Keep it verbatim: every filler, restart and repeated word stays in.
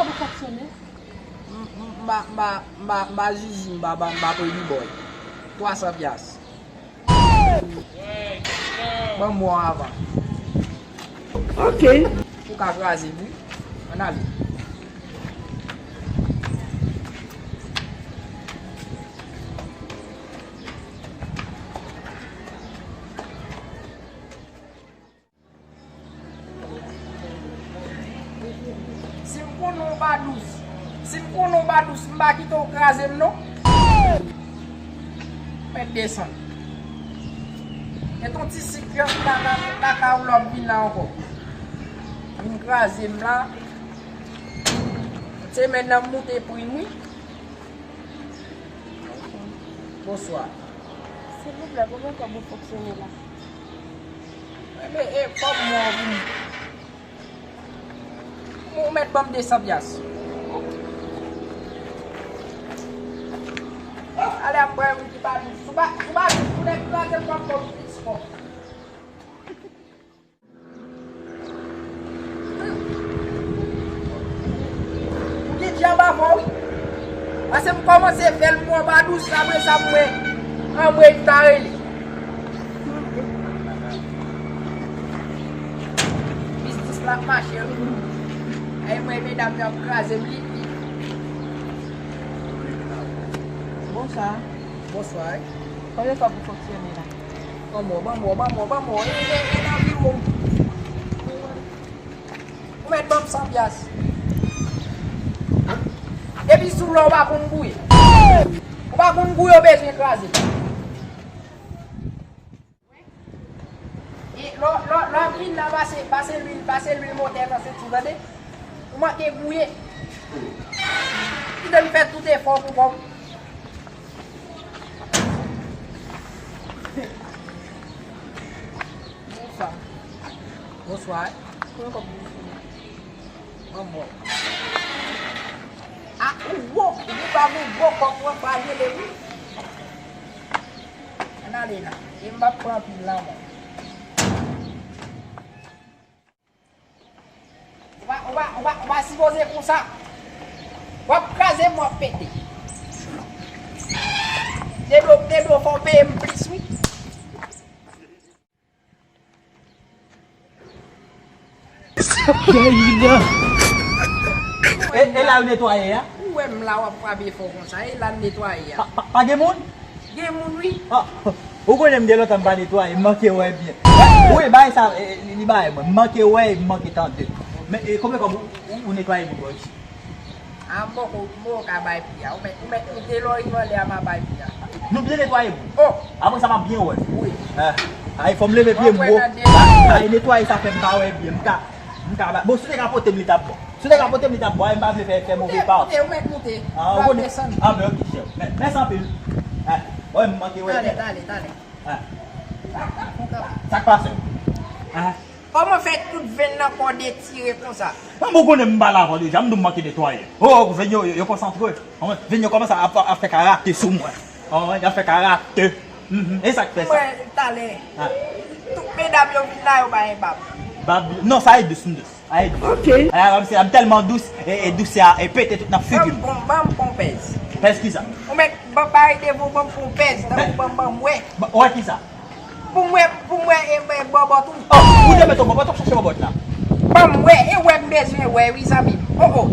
Ou fonksyone? M, m, m pa, m pa, m pa, m pa Zizi, m pa, m pa, m pa Pretty Boy. Twa san pyas. Ban m wè w avan. Ok. Ou ka kraze m, wi. Ann ale. Si m konnen w pa dous, si m konnen w pa dous, m pa kite w kraze m non. Mèt desann. Mèt yon ti sik kè m kaka, kaka w lòk vin la ankò. Vin kraze m la. Semèn nan m moute pri m wi. Bonswa. Silvouplè, konbyen kòb ou fonksyone la? Enben, e kòb mwen pou m. Ou mèt ban m desan pyas. Ale ap pran yon ki pa dous. Sou pa, sou pa dous, pou nèg kraze m, w ap ban m plis kòb. Ou gen djab avè w wi. Paske m kòmanse fè l pou anba dous, apre sa m wè anmwey m ta rele. Biznis la ap mache wi. Ay mwen medam yo ap kraze m li li. Bonswa. Bonswa. Konbyen kòb ou fonksyone la? Ban mwen, ban mwen, ban mwen, ban mwen. E, e, e nan biwo m. Ou mèt ban m san pyas. Depi sou lò ou pa konn gouye. Ou pa konn gouye, ou bezwen kraze. E lò, lò, lò ap vin la, pase, pase lwil, pase lwil motè nan senti w, tande? Ou manke gouye. Kite m fè tout efò pou kòb. Bonswa. Bonswa. Kòman kòb ou? Mwen bon. A, ou wo, ou pa gon gwo kòb, mwen pa rele wi. Ann ale la. E m p ap pran anpil la, mwen. Ou pa, ou pa, ou pa, ou pa sipoze konsa. W ap kraze m, w ap pete. Dedo, dedo, fò w peye m plis, wi. E, e la yo netwaye a? Ou wè m la, w ap frape fò konsa. E la n netwaye a. Pa, pa, pa gen moun? Gen moun, wi. Ah, ou konnen m gen lontan m pa netwaye, m manke wè byen. Wi, bagay sa, e, li, li bagay mwen. M manke wè, m manke tande. Men, e, konbyen kòb ou, ou, ou netwaye moun bò isit? A, m poko, m poko ka bay pri a. Ou mèt, ou mèt moute lè w rive anlè a, m a bay pri a. Nou byen netwaye moun. Oh! Apre sa, m ap byen wè. Wi. Ah, ay, fò m leve pye m wo. Ay, netwaye sa fè m pa wè byen. M ka, m ka bay. Bon, si w te ka pote m, li t ap bon. Si w te ka pote m, li t ap bon. Ay, m pa vle fè, fè move pa w. Moute, moute, ou mèt moute. Ah, ou konnen. Ah, ben, ok, chè. Mè-, mèsi anpil. Ah, wè, m manke wè. Talè, talè, talè. Ah. Sa k pase? Ah. Kòman fè tout venn nan kò w detire konsa? Mwen, bon, konnen m pa la avè w deja, m di w m manke netwaye. Oh, oh, venn yo, yo, yo konsantre. Venn yo kòmanse ap, ap fè karate sou mwen. Oh, y ap fè karate. Mhm. E sa k fè sa? Mwen, talè. Ah. Tout medam yo vin la, yo bay bab. Bab, non, sa e dous, m dous. Sa e dous. Ok. Ah, m se, m tèlman dous, e, e dous, se a, e pete tout nan figi m. Ban m pon, ban m pon pèz. Pèz ki sa? Ou mèt ban bay devan, ban m pon pèz, tankou ban m, ban m wè. Ba, wè ki sa? Pou m wè, pou m wè, e, e, bòbòt ou. Oh, ou te mete yon bòbòt, w ap chache bòbòt la. Ban m wè, e wè m bezwen wè, wi, zanmi m. Oh, oh.